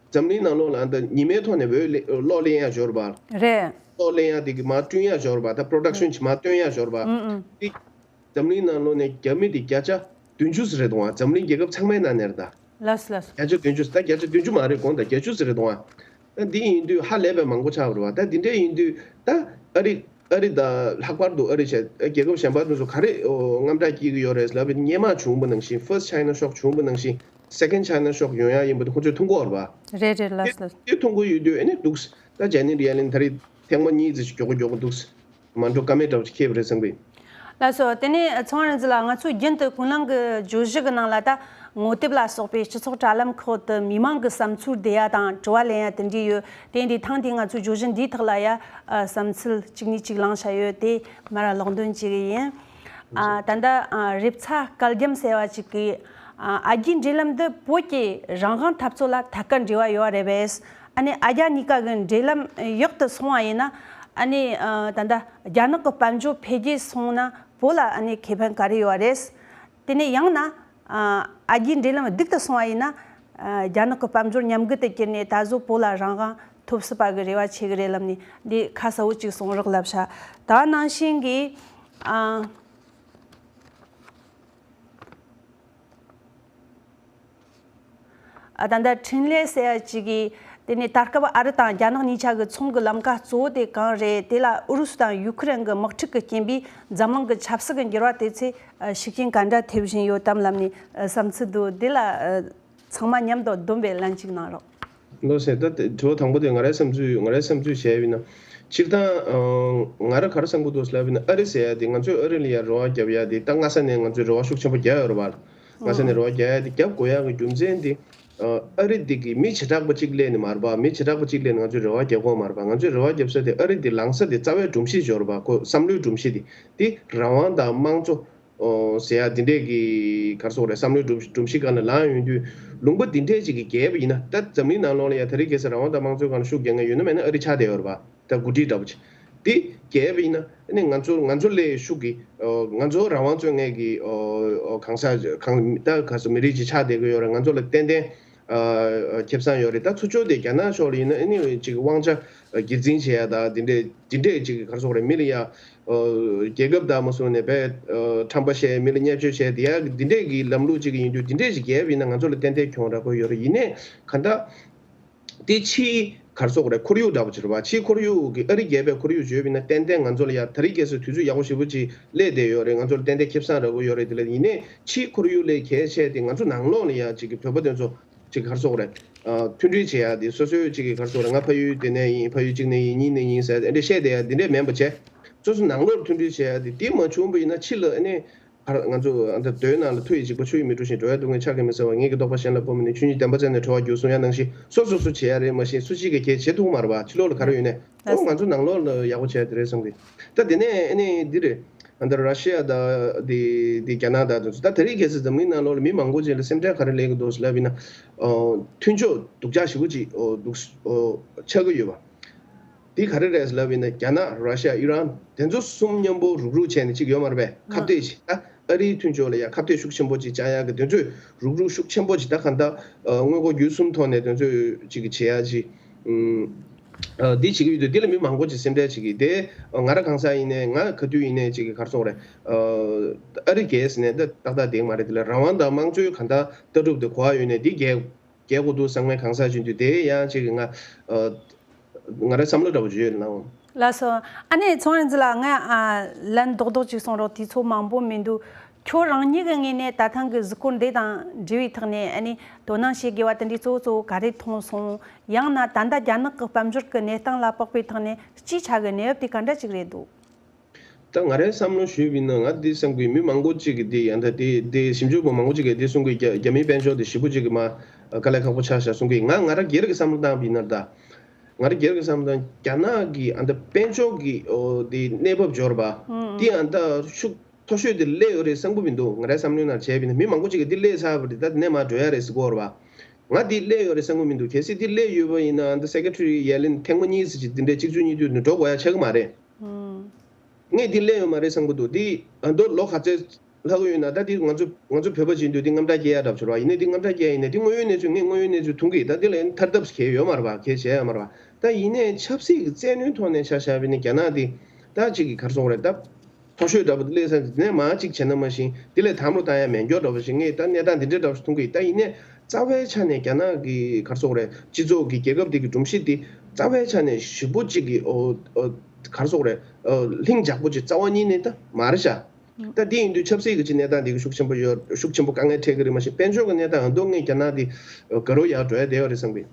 འཛམ་གླིང་ནང་ལོགས་ལ་ཨ་ད་ཉི་མའི་ཐོག་ནས་འོད་ལེ་གློག་ལེན་ཡག་ཡོད་རེད་པ། རེད། གློག་ལེན་ཡག་དེ་གི་མར་བསྐྲུན་ཡག་ཡོད་རེད་པ། ད་Production ཅིག་མར་བཏོན་ཡག་ཡོད་རེད་པ། ཨུ་ཨུ། དེ་འཛམ་གླིང་ནང་ལོགས་ནས་རྒྱ་མི་དེ་བརྒྱ་ཆ་བདུན་ཅུ་ཙམ་རེད་འདུག་ཨང་། འཛམ་གླིང་རྒྱལ་ཁབ་ཚང་མའི་ནང་ནས་རེད་ད། ལགས་སོ་ལགས་སོ། བརྒྱ་ཆ་བདུན་ཅུ། ད་བརྒྱ་ཆ་བདུན་ཅུ་མ་རེད། དགོངས་དག། བརྒྱད་ཅུ་ཙམ་རེད་འདུག་ཨང་། ད་འདི་ཡིན་དུས་ཧ་ལས་པའི་མང་པོ་ཆགས་པ་རེད་པ། ད་འདི་འདྲས་ཡིན་དུས་ད་ཨ་རི་ཨ་རི་ད་ལྷག་པར་དུ་ཨ་རི་བྱས་རྒྱལ་ཁབ་གཞན་པ་དེ་ཚོ་ག་རེ་ཨོ་དངངས་སྐྲག་སྐྱེ་གི་ཡོད་རེད་ལབ་པའི་སྔོན་མ་བྱུང་བ་ནང་བཞིན། First China Shock བྱུང་བ་ནང་བཞིན་Second China Shock ཡོང་ཡག་ཡིན་པ་དེ་ཁོ་ཚོས་མཐོང་གི་ཡོད་རེད་པ། རེད་རེད། ལགས་སོ་ལགས་སོ། དེ་མཐོང་གི་ཡོད་དུས་ཨ་ནི་འདུག་ད་ཇེ་ནེཊ་ཡེ་ལེན་ད་རེས་ཐེངས་མ་གཉིས་ཙམ་ཞིག་མགྱོགས་པོ་མགྱོགས་པོ་འདུག་མ་འགྲོ་ཀ་མེད་འདྲ་བོ་ཅིག་ཁེལ་བ་རེད་བསམ་གི། ལགས་སོ། དེ་ནས་ཚོང་རིག་འཛིན་ལགས། ང་ཚོས་རྒྱུན་དུ་ཀུན་གླེང་གི་བརྗོད་གཞི་གི་ནང་ལ་ད་ངོ་དེབ་ལ་སོགས་པའི་སྤྱི་ཚོགས་དྲ་ལམ་ཁག་ཏུ་མི་མང་གི་བསམ་ཚུལ་བསྡུ་ཡ་དང་དྲི་བ་ལེན་ཡ་དེ་འདྲ་ཡོད། དེ་འདི་ཐེངས་འདིའི་ང་ཚོའི་བརྗོད་གཞི་འདིའི་ཐོག་ལ་ཡ་ཨ་བསམ་ཚུལ་གཅིག་གཉིས་གཅིག་བླངས་བྱ་ཡོད། དེ་མར་ལོག་འདོན་བྱེད་གི་ཡིན། ཨ་ད་ལྟ་ཨ་རེབ་ཚ་སྐལ་རྒྱམ་ཟེར་བ་ཅིག་གིས་ཨ་ཨ་རྒྱའི་འབྲེལ་ལམ་འདི་བོད་ཀྱི་རང་དབང་འཐབ་རྩོད་ལ་ཐད་ཀར་འབྲེལ་བ་ཡོད་པ་རེད་པས། ཨ་ནི་ཨ་རྒྱ་གཉིས་ཀ་གི་འབྲེལ་ལམ་ཡག་ཏུ་སོང་བ་ཡིན་ན། ཨ་ནི་ཨ་ད་ལྟ་རྒྱ་ནག་གི་དཔལ་འབྱོར་འཕེལ་རྒྱས་སོང་ན་བོད་ལ་ཨ་ནི་ཁེ་ཕན་ག་རེ་ཡོད་པ་རེད། དེ་ནས་ཡང་ན་ཨ་ཨ་རྒྱའི་འབྲེལ་ལམ་སྡུག་ཏུ་སོང་བ་ཡིན་ན་ཨ་རྒྱ་ནག་གི་དཔལ་འབྱོར་ཉམས་རྒུད་དུ་གྱུར་ནས་ད་གཟོད་བོད་ལ་རང་དབང་ཐོབ་སྲིད་པ་གི་རེ་བ་བྱེད་གི་རེད་ལབ་ནས་འདི་ཁ་གསལ་བོ་ཅིག་གསུང་རོགས་ལབ་ཤག་ད་ནང་བཞིན་གྱི་ཨ། ཨ་ད་ལྟ་འཕྲིན་ལས་ཟེར་ཡ་ཅིག་གིས། དེ་ནས་ད་སྐབས་ཨ་རི་དང་རྒྱ་ནག་གཉིས་ཆ་གི་ཚོང་གི་ལམ་ཀ་གཙོ་བོ་དེ་གང་རེད། དེ་ལ་ཨུ་རུ་སུ་དང་ཡུ་ཁུ་རེན་གྱི་དམག་འཁྲུག་གི་རྐྱེན་པས་འཛམ་གླིང་གི་ཆབ་སྲིད་ཀྱི་འགྱུར་བ་དེ་ཚོས་ཤུགས་རྐྱེན་ག་འདྲ་ཐེབས་བཞིན་ཡོད་དམ་ལབ་ནས་བསམ་ཚུལ་འདུག་འདི་ལ་ཚང་མ་མཉམ་དུ་བསྡོམས་པའི་ལན་གཅིག་གནང་རོགས། ལགས་སོ། ད་དྲི་བ་དང་པོ་དེ་ང་རའི་བསམ་ཚུལ་ང་རའི་བསམ་ཚུལ་བཤད་ཡིན་ན། སྤྱིར་བཏང་ཨ་ང་ར་ག་རེ་བསམ་གྱི་འདུག་ཟེར་ལབ་ན། ཨ་རི་ཟེར་ཡ་དེ་ང་ཚོས་ཨ་རི་ལ་ཡ་རེ་བ་བརྒྱབ་ཡ་དེ། ད་སྔ་ས་ནས་ང་ཚོས་རེ་བ་ཤུགས་ཆེན་པོ་བརྒྱབ་ཡོད་རེད་པ། སྔ་ས་ནས་རེ་བ་བརྒྱབ་ཡ་དེ། བརྒྱབ་དགོས་ཡ་གི་རྒྱུ་མཚན་དེ། ཨ་རི་འདི་གི་མི་བྱེ་བྲག་པ་གཅིག་སླེབས་ནས་མ་རེད་པ། མི་བྱེ་བྲག་པ་གཅིག་སླེབས་ནས་ང་ཚོས་རེ་བ་རྒྱག་དགོས་མ་རེད་པ། ང་ཚོས་རེ་བ་རྒྱབ་ས་དེ་ཨ་རི་འདི་ལངས་ས་དེ། རྩ་བའི་སྒྲོམ་གཞི་ཡོད་རེད་པ། ཁོ་བསམ་བློའི་སྒྲོམ་གཞི་དེ། དེ་རང་དབང་དང་དམངས་གཙོ་ཟེར་ཡ་འདི་འདྲས་ཀྱི་ག་རེ་ཟེར་དགོས་རེད། བསམ་བློའི་སྒྲོམ་སྒྲོམ་གཞི་སྒང་ལ་ལངས་ཡོང་དུས། ལུང་པ་འདི་འདྲས་ཅིག་གི་རྒྱལ་པོ་ཡིན་ན། ད་འཛམ་གླིང་ནང་ལོགས་ལ་ཡ་དེ་རིང་ཁ་སང་རང་དབང་དང་དམངས་གཙོའི་སྒང་ལ་ཤུགས་རྒྱག་མཁན་ཡོད་ན་མེད་ན་ཨ་རི་ཆགས་བསྡད་ཡོད་རེད་པ། ད་འགོ་ཁྲིད་འདྲ་པོ་ཅིག་དེ་རྒྱལ་པོ་ཡིན་ན། ཨ་ནི་ང་ཚོ་ང་ཚོ་ལས་ཤུགས་ཀྱིས་ཨ་ང་ཚོ་རང་དབང་རྩོད་མཁན་གྱི་ཨ་ཨ་གང་ཟག་གང་ད་ག་ཚོད་མི་རིགས་ཅིག་ཆགས་བསྡད་ཀྱི་ཡོད་རེད། ང་ཚོ་ལ་ཏན་ཏན་ཨ་ཨ་ཁེ་བཟང་ཡོད་རེད། ད་ཚུར་ཕྱོགས་དེ་རྒྱ་ནག་ཕྱོགས་ལ་ཡིན་ན། ཨ་ནི་ཅིག་དབང་ཆ་སྒེར་འཛིན་བྱེད་ཡ་ད་འདི་འདྲས་འདི་འདྲས་ཅིག་ག་རེ་ཟེར་དགོས་རེད། མི་ལ་ཡ་ཨ་རྒྱལ་ཁབ་དང་མ་བཟུང་ནས་བས་ཨ་ཁྲམ་པ་བྱས། མི་ལ་བརྙས་བཅོས་བྱས། དེ་ཡ་འདི་འདྲས་ཀྱི་ལམ་ལུགས་ཅིག་ཡིན་དུས། འདི་འདྲས་ཅིག་རྒྱལ་པོ་ཡིན་ན་ང་ཚོ་ལ་ཏན་ཏན་གྱོང་རག་གི་ཡོད་རེད། ཡིན་ནའི་གང་ལྟར། དེ་ཕྱིའི་ག་རེ་ཟེར་དགོས་རེད། ཁོར་ཡུག་འདྲ་པོ་ཅིག་རེད་པ། ཕྱིའི་ཁོར་ཡུག་གི་ཨ་རི་རྒྱལ་པོའི་ཁོར་ཡུག་བརྗོད་པ་ཡིན་ན། ཏན་ཏན་ང་ཚོ་ལ་ཡ་དེ་རིང་ཁ་སང་དུས་ཚོད་ཡག་པོ་ཞེ་པོ་ཅིག་སླེབས་བསྡད་ཡོད་རེད། ང་ཚོ་ལ་ཏན་ཏན་ཁེ་བཟང་རག་གི་ཡོད་རེད། དེ་ལ་ཡིན་ནའི་ཕྱིའི་ཁོར་ཡུག་ལས་གལ་ཆེ་དེ་ང་ཚོ་ནང་ལོགས་ལ་ཡ་ཅིག་གི་བོད་པ་དེ་ཚོ་ཅིག་ག་རེ་ཟེར་དགོས་རེད། ཨ་མཐུན་སྒྲིལ་བྱེད་ཡ་དེ། སོ་སོའི་ཅིག་གི་ག་རེ་ཟེར་དགོས་རེད། ང་ཕ་ཡུལ་དེ་ནས་ཡིན། ཕ་ཡུལ་གཅིག་ནས་ཡིན། གཉིས་ནས་ཡིན་ཟེར་དེ་འདྲ་བཤད་བསྡད་ཡ་དེ་འདྲ་མིན་པ་བྱས། སོ་སོ་ནང་ལོགས་ལ་མཐུན་སྒྲིལ་བྱེད་ཡ་དེ། དེ་མ་བྱུང་བ་ཡིན་ན་ཕྱི་ལ་ཨ་ནི་ག་རེ། ང་ཚོ་ཨ་ད་རྡོའི་ནང་ལ་མཐུ་ཡིས་འཇིགས་པ་ཆུ་ཡིས་མི་འཁྲུ་ཞིང་། འགྲོ་བའི་སྡུག་བསྔལ་ཕྱག་གིས་མི་སེལ་བ། ངེད་ཀྱི་རྟོག་པ་གཞན་ལ་སྤོ་མི་ནུས། ཆོས་ཉིད་བདེན་པ་བཙལ་ནས་གྲོལ་བར་འགྱུར་གསུང་ཡ་ནང་བཞིན། སོ་སོ་སོ་བྱེད་ཡ་རེད། མ་གཞི་སུ་གཅིག་གིས་གལ་བྱེད་ཐུབ་མ་རེད་པ། ཕྱི་ལོགས་ལ་ག་རེ་ཡོད་ནའི། ཨོ་ང་ཚོ་ནང་ལོགས་ལ་ཡག་པོ་བྱས་དེ་རེད་བསམ་གི། ད་དེ་ནས་ཨ་ནི་འདི་རེད། ཨ་ད་ར་ཤི་ཡ་དང་དེ་དེ་རྒྱ་ནག་དང་དེ་ཚོ། ད་དེ་རིང་ཁ་སང་འཛམ་གླིང་ནང་ལོགས་ལ་མི་མང་པོ་ཅིག་ལ་སེམས་ཁྲལ་ག་རེ་སླེབས་ཀྱི་འདུག་ཟེར་ལབ་ཡིན་ན། ཨོ་མཐུན་ཕྱོགས་སྡུག་ཅག་ཞེ་པོ་ཅིག་ཨོ་འདུག་ཨོ་ཆགས་ཀྱི་ཡོད་པ། འདི་ག་རེ་རེད་ལབ་ཡིན་ན། རྒྱ་ནག་ར་ཤི་ཡ་ཨི་རན་དེ་ཚོ་གསུམ་མཉམ་པོ་རུག་རུག་བྱས་ནས་ཅིག་ཡོད་མ་རེད་པས། ཁ་གཏད་ཅིག་ད་ཨ་རིའི་མཐུན་ཕྱོགས་ལ་ཡ་ཁ་གཏད་ཤུགས་ཆེན་པོ་ཅིག་བཅག་ཡ་གི། དེ་ཚོས་རུག་རུག་ཤུགས་ཆེན་པོ་ཅིག་ད་གང་ལྟར་ཨ་དངོས་པོ་བརྒྱུད་གསུམ་ཐོག་ནས་དེ་ཚོས་ཅིག་བྱེད་ཡ་ཅིག་ཨ་འདི་བྱེད་ཀྱི་ཡོད་དུས། འདི་ལ་མི་མང་པོ་ཅིག་སེམས་ཁྲལ་བྱེད་ཀྱི། དེ་ང་རང་གང་ཟག་ཡིན་ནའི། ང་ག་དུས་ཡིན་ནའི་ཅིག་ག་རེ་ཟེར་དགོས་རེད། ཨ་རི་རྒྱལ་ཟེར་ནས་ད་ཏག་ཏག་བསྡད་ཀྱི་མ་རེད། དེ་ལ་རང་དབང་དང་དམངས་གཙོའི་གང་ལྟར་ལྟ་གྲུབ་དེ་གོ་བ་ཡོད་ནའི། འདི་རྒྱལ་རྒྱལ་དགོས་འདུག་བསམ་མཁན་གང་ཟག་ཅིག་ཡིན་དུས། དེ་ཡང་ཅིག་ང་ཨ་ང་རའི་བསམ་བློ་འདྲ་པོ་ཅིག་ཡོད་ལ། ལགས་སོ། ཨ་ནེ་ཚོང་རིན་ཛི་ལགས། ང་ཨ་ལན་རྡོག་རྡོག་ཅིག་གསུང་རོགས། དུས་ཚོད་མང་པོ་མི་འདུག་ཁྱོད་རང་ཉིད་ཀྱི་ངོས་ནས་ད་ཐེངས་ཀྱི་གཟིགས་སྐོར་འདི་དང་འབྲེལ་བའི་ཐོག་ནས་ཨ་ནེ་དོ་སྣང་བྱེད་དགོས་པ་དེ་འདྲའི་གཙོ་བོ་གཙོ་བོ་ག་རེ་མཐོང་སོང་། ཡང་ན་ད་ལྟ་རྒྱ་ནག་གི་དཔལ་འབྱོར་གྱི་གནས་སྟངས་ལ་དཔག་པའི་ཐོག་ནས་སྤྱིའི་ཆ་གི་གནས་བབ་དེ་ག་འདྲ་ཅིག་རེད་འདུག་ད་ང་རའི་བསམ་བློ་ཞུས་པ་ཡིན་ན། ང་འདི་བསམ་གྱི་ཡོད། མི་མང་པོ་ཅིག་གིས་འདི་ཡང་ད་དེ་དེ་ཞིབ་འཇུག་པ་མང་པོ་ཅིག་གིས་འདི་གསུང་གི། རྒྱ་རྒྱ་མིའི་དཔལ་འབྱོར་དེ་ཞེ་པོ་ཅིག་གི་མ་དཀའ་ལས་ཁག་པོ་ཆགས་ཤག་གསུང་གི། ང་ང་རང་སྒེར་གྱི་བསམ་བློ་བཏང་བ་ཡིན་ན། ད་ང་རང་སྒེར་གྱི་བསམ་བློ་བཏང་། རྒྱ་ནག་གི་ཨ་ད་དཔལ་འབྱོར་གྱི་ཨོ་དེ་གནས་བབ་འབྱོར་བ་དེ་ཨ་ད་ཤུགས་མཐོ་ཤོས་དེ་སླེབས་ཡོད་རེད་བསམ་གྱི་མི་འདུག་ང་རའི་བསམ་བློའི་ནང་བྱས་པ་ཡིན་ན། མི་མང་པོ་ཅིག་གིས་འདི་སླེབས་ཚར་བ་རེད། ད་འདི་ནས་མར་འགྲོ་ཡ་རེད་ཟེར་གྱི་ཡོད་རེད་པ། ང་འདི་སླེབས་ཡོད་རེད་བསམ་གྱི་མི་འདུག་གལ་སྲིད་འདི་སླེབས་ཡོད་པ་ཡིན་ན། ཨ་ད་སེ་ཀེ་ཊ་རི་ཡེ་ལེན་ཐེངས་མ་གཉིས་ཙམ་ཅིག་འདི་འདྲའི་གཅིག་མཇུག་གཉིས་མཐུད་ནས་འགྲོ་དགོས་ཡ་ཆགས་ཀྱི་མ་རེད། ངས་འདི་སླེབས་ཡོད་མ་རེད་བསམ་གྱི་འདུག་འདི་ཨ་མདོ་ལོ་ག་ཚོད་ལྷག་གི་ཡོད་ན། ད་འདི་ང་ཚོ་ང་ཚོ་བོད་པ་བྱེད་དུས་འདི་དངངས་སྐྲག་སྐྱེ་ཡ་འདྲ་པོ་ཅིག་རེད་པ། ཡིན་ནའི་འདི་དངངས་སྐྲག་སྐྱེ་ཡ་ཡིན་ནའི། འདི་དངོས་ཡོད་གནས་ཚུལ། ངས་དངོས་ཡོད་གནས་ཚུལ་མཐོང་གི། ད་འདི་ལ་ཡང་ཐར་ཐབས་གང་ཡང་ཡོད་མ་རེད་པ། གང་ཡང་བྱེད་ཡ་ཡོད་མ་རེད་པ། ད་ཡིན་ནའི་ཆབ་སྲིད་ཀྱི་བཙན་གནོན་ཐོག་ནས་ཆ་བཞག་པ་ཡིན་ན། རྒྱ་ནག་འདི་ད་ཅིག་གི་ག་རེ་ཟེར་དགོས་རེད། ད་མཐོ་ཤོས་འདྲ་པོ་སླེབས་ས་འདི་ནས་མར་ཅིག་བྱས་ན། མ་གཞི་འདི་ལས་དམ་བློ་བཏང་ཡ་མེད་མཁན་འདྲ་པོ་ཞིག་ངས་ད་གནས་སྟངས་འདི་འདྲ་འདྲ་པོ་ཞིག་མཐོང་གི། ད་ཡིན་ནའི་རྩ་བའི་ཆ་ནས་རྒྱ་ནག་གི་ག་རེ་ཟེར་དགོས་རེད། སྤྱི་ཚོགས་ཀྱི་རྒྱལ་ཁབ་འདི་གི་སྒྲོམ་གཞི་འདི་རྩ་བའི་ཆ་ནས་ཞེ་པོ་ཅིག་གི་ཨོ་ཨོ་ག་རེ་ཟེར་དགོས་རེད། ཨོ་ལྷིང་འཇགས་པོ་ཅིག་རྩ་བ་ཉིད་ནས་ད་མ་རེད་ཤག་ད་འདི་ཡིན་དུས་ཆབ་སྲིད་ཀྱི་ཅིག་གནས་སྟངས་འདི་གི་ཤུགས་ཆེན་པོ་ཡོད། ཤུགས་ཆེན་པོ་དཀའ་ངལ་འཕྲད་ཀྱི་རེད། མ་གཞི་དཔལ་འབྱོར་གྱི་གནས་སྟངས་ཡང་མདོ་ངས་རྒྱ་ནག་འདི་དགའ་རབ་ཡར་འགྲོ་ཡ་བསྡད་ཡོད་རེད་བསམ་གི།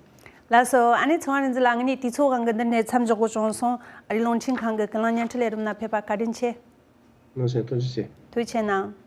ལགས་སོ། ཨ་ནེ་ཚོང་རིན་ཛི་ལགས། ངེད་གཉིས་དུས་ཚོད་དབང་གིས་འདི་ནས་མཚམས་འཇོག་དགོས་བྱུང་སོང་། ཨ་རིའི་རླུང་འཕྲིན་ཁང་གི་ཀུན་གླེང་བརྙན་འཕྲིན་ལས་རིམ་ནང་ཕེབས་པ་བཀའ་དྲིན་ཆེ། ལགས་སོ། ཐུགས་རྗེ་ཆེ། ཐུགས་རྗེ་ཆེ་གནང་།